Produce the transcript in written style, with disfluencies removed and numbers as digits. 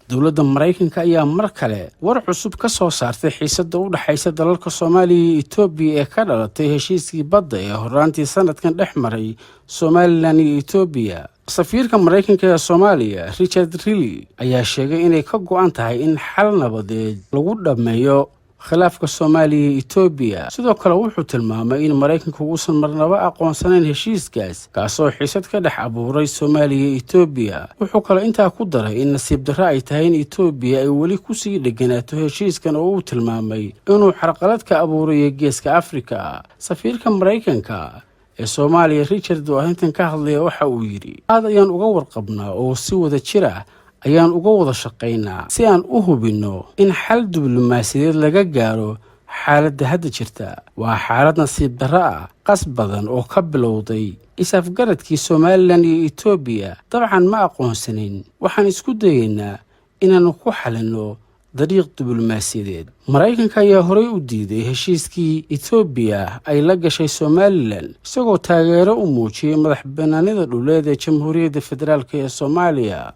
Dowladda Maraykanka ayaa mar kale war cusub ka soo saartay xiisadda u dhexaysa dalalka Soomaaliya iyo Etoobiya ee ka dhalatay heshiiskii badda ee horaantii sanadkan dhex maray Somaliland iyo Etoobiya. Safiirka Maraykanka ee Soomaaliya, Richard Riley, ayaa sheegay inay ka go'an tahay in xal nabadeed lagu dhammeeyo khilaafka Soomaaliya iyo Etoobiya. Sidoo kale wuxuu tilmaamay in Maraykanku uusan marnaba aqoonsanayn heshiiskaas, kaasoo xiisad ka dhex abuuray Soomaaliya iyo Etoobiya. Wuxuu kaloo intaa ku daray in nasiib darro ay tahay in Etoobiya ay weli kusii dheganaato heshiiskan oo uu tilmaamay inuu carqalad ka abuurayo Geeska Afrika. Safiirka Maraykanka ee Soomaaliya, Richard, oo arrintan ka hadlaya, waxa uu yidhi: "Aad ayaan uga warqabnaa oo si wada jir ah ayaan uga wada shaqaynaa si aan u hubinno in xal diblomaasiyadeed laga gaaro xaaladda hadda jirta. Waa xaalad nasiib darro ah, qas badan oo ka bilowday is-afgaradkii Somaliland iyo Etoobiya. Dabcan ma aqoonsanin. Waxaan isku dayaynaa inaannu ku xalinno dariiq diblomaasiyadeed." Maraykanka ayaa horey u diiday heshiiskii Etoobiya ay la gashay Somaliland, isagoo taageero u muujiyey madax banaanida dhuleed ee Jamhuuriyadda Federaalka ee Soomaaliya.